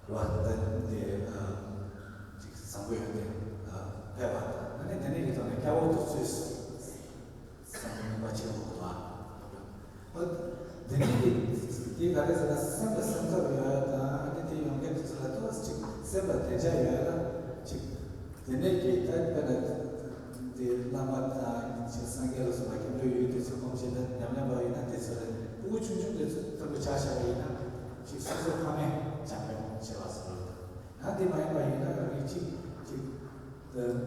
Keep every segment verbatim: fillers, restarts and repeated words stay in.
བ་དེ་དེ་ཅིག་བཟང་པོ་ཡོད་དེ་ཕེབས་པ་དང་། ཨ་ནི་དེ་ནས་ཀྱི་ཐོག་ནས་སྐྱ་བོ་དུ་ཚུད་བསམ་པའི་ནུས་པ་ཆེན་པོ་འདུག་ཨ། དེ་ནས་ཀྱི་དེ་ག་རེ་ཟེར་ན་སེམས་ལ་སེམས་འཚབ་ཡོད་ཡ་དང་། ཨ་ནི་དེ་ཡོང་མཁན་དུ་ཚུད་ལ་ཏོག་ཙམ་ཅིག་སེམས་ལ་བདེ་འཇགས་ཡོད་ཡ་ལ་ཅིག་དེ་ནས་ཀྱི་ད་དཔེར་ན་དེ་བླ་མ་དང་ཅིག་སངས་རྒྱས་ལ་སོགས་པ་སྐྱབས་འགྲོའི་ཡུལ་དེ་ཚོ་སྒོམ་བྱེད་ད་ཉམས་ལེན་པ་ཡིན་ན། དེ་ཚོ་ལ་ཕྲུ་གུ་ཆུང་ཆུང་དེ་ཚོ་ལྟ་བུ་ཆ་བཞག་པ་ཡིན་ན་ཅིག་སོ་སོ་ཕ་མས་སྦྱང་བའི་བྱེད་པ་ཟེར་བ་དང་། ཡང་དེ་མ་ཡིན་པ་ཡིན་ན་རང་གིས་ཅིག་ཅིག་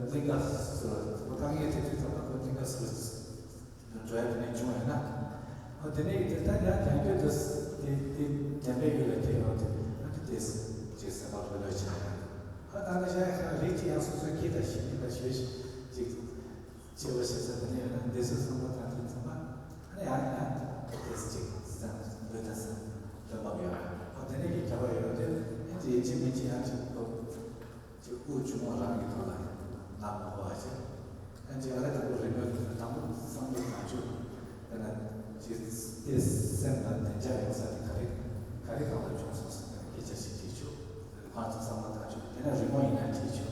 གླིང་ག་སོ་སོ་དཀའ་ངལ་དེ་དུས་ཙམ་པ་ཁོ་གླིང་ག་སོ་སོ་འགྲོ་ཡ་དེ་ནས་བྱུང་བས་ན། ཨོ་དེ་ནས་དེ་ལྟར་ཡང་རྒྱང་སྐྱོད་དུ་དེ་དེ་དམ་པའི་ཡུལ་ལ་དེ་ཡོང་དུས་ཨ་ནི་དེ་ཅིག་སེམས་པ་ལྷོད་ལྷོད་བྱ་ཡ། ཨ་ད་ནི་ཤ་ཡ་ཤ་རིགས་ཅིག་ཡང་སོ་སོའི་སྐད་དང་ཤེས་ཀྱི་ལ་ཞོད་ཅིག་ཅེས་པ་ཞེ་ས་དེ་ནས་ཡོད་ན་འདི་ཚོ་བསམ་བློ་བཏང་དུས་ཙམ་པ་ཨ་ནི་ཡང་ཡང་དེ་ཅིག་སེམས་ལྷོད་ད་སེམས་ལྷོད་པ་ཡོད། ཨོ་དེ་ནས་ཀྱི་ཁྱབ་པ་ཡོད་དུས་ཨ་ནི་ཡིན་གཅིག་མིན་གཅིག་ཡང་ཅིག་ཐོབ། ཅིག་དབུགས་ཆུང་ངུ་རང་གི་ཐོག་ལ་ནག་མ་གོ་བ་ཞིག་ཨ་ཅིག་ཨ་རེ་དང་པོ་རིམ་པས་དང་པོ་བསམ་བློ་བཏང་ཆོག་དཔེར་ན་ཅིག་དེ་སེམས་ལ་བདེ་འཇགས་ཡོང་ས་དེ་ག་རེ་ག་རེ་གང་ལ་བྱུང་སོང་ཟེར་ན་སྐད་ཆ་ཞིག་དྲིས་ཆོག་ཁོང་ཚོ་བསམ་བློ་བཏང་ཆོག་དེ་ན་རི་མོ་ཡིན་ན་བྲིས་ཆོག་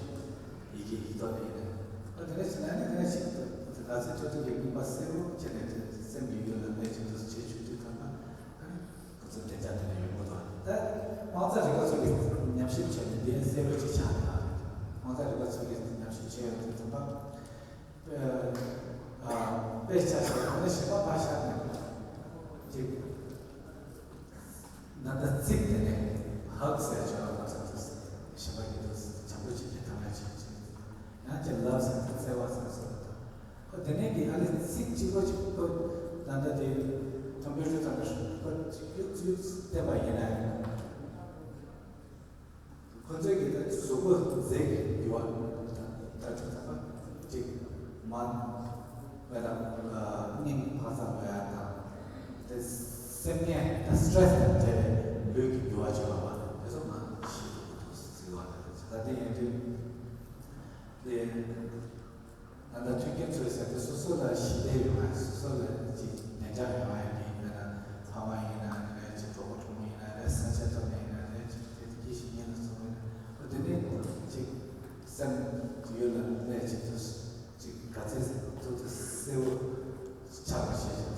ཡི་གེ་ཡིག་ཐོག་ནས་ཡིན་ན། ཨ་དེ་ནས་ཟེར་ན་ནི་དེ་ནས་ཞིག་ང་ཚོའི་ཐོབ་ཐང་གི་དགོངས་པ་གསལ་པོ་བྱས་ནས་སེམས་ཀྱི་ཡུལ་ལ་གནས་ཀྱི་འདུག་བྱེད་ཆོག་དུས་ཐོག་མ། ཁོ་ཚོ་བདེ་འཇགས་དེ་ནས་ཡོང་གི་འདུག་ད་དབང་རྩ་རིག་པ་ཚོ་གིས་ཉམས་ཞིབ་བྱས་ནས་འདི་གསལ་པོ་ཅིག་ཆགས་འདུག་དབང་རྩ་རིག་པ་ཚོ་གིས་ཉམས་ཞིབ་བྱས་ཡོང་དུས་ཙམ་པ། དཔེ་ཆ་ཞིག་ལ་ནི་ཞིབ་པ་ཕར་བཞག་ནས་ཅིག་ད་ལྟ་ཚིག་དེ་ནས་ཧག་ཟེར་བྱས་པ་ང་ཚོ་ཞིབ་པ་ཡིན་དུས་བྱང་བུ་ཅིག་གི་ཐ་མ་ཅིག་ཡང་ཅིག་ལབ་ཟེར་ཏེ་བརྩེ་བ་ཟེར་སོགས་དང་། ཨོ་དེ་ནས་ཀྱི་ཨ་ནི་ཚིག་གཅིག་པོ་གཅིག་པོ་ད་ལྟ་དེ་ཀམ་པུ་ཊར་དང་ཁོ་གཅིག་གཅིག་བལྟས་པ་ཡིན་ན་ཁོ་ཚོས་ཀྱི་ད་གཟུགས་པོ་རྫས་ཀྱི་འགྱུར་བ་ལྟ་གྲུབ་ཚང་མ་གཅིག་མ་བས་ན་སྙིང་འཕར་ཚ་འགྲོ་ཡ་དང་། དེ་སེམས་ངལ་ད་སི་ཊེ་རེ་སི་དང་འབྲེལ་བའི་ལུས་ཀྱི་འགྱུར་བ་བྱུང་བ་དེ་ཚོ་མ་ཤེས་ཐུབ་ཀྱི་འདུག་ཟེར་བ་ད་དེ་ཡིན་དུས་དེ། ད་ལྟ་མཐུན་རྐྱེན་ཚོའི་ཟེར་ཏེ་སོ་སོ་ལ་ཞི་བདེ་ཡོང་བ། སོ་སོ་ལ་ཅིག་བདེ་འཇགས་ཡོང་བ་ཡིན་ན། ཕ་མ་ཡིན་ན་རེད། ཅིག་གྲོགས་པོ་གྲོགས་མོ་ཡིན་ན་རེད། ས་ཆ་ཐོག་ནས་ཡིན་ན་རེད། ཅིག་དེ་དེ་སྐྱེ་ཤི་ཉེན་ལ་སོང་བ་ཡིན་ན། དེ་ནས་ཅིག་སེམས་ཡུལ་ལ་གནས་ཅིག་ཏུ་ཅིག་ག་ཚད་ཐུབ་ཐུབ་གསལ་བོ་ཆགས་པ་ཞིག་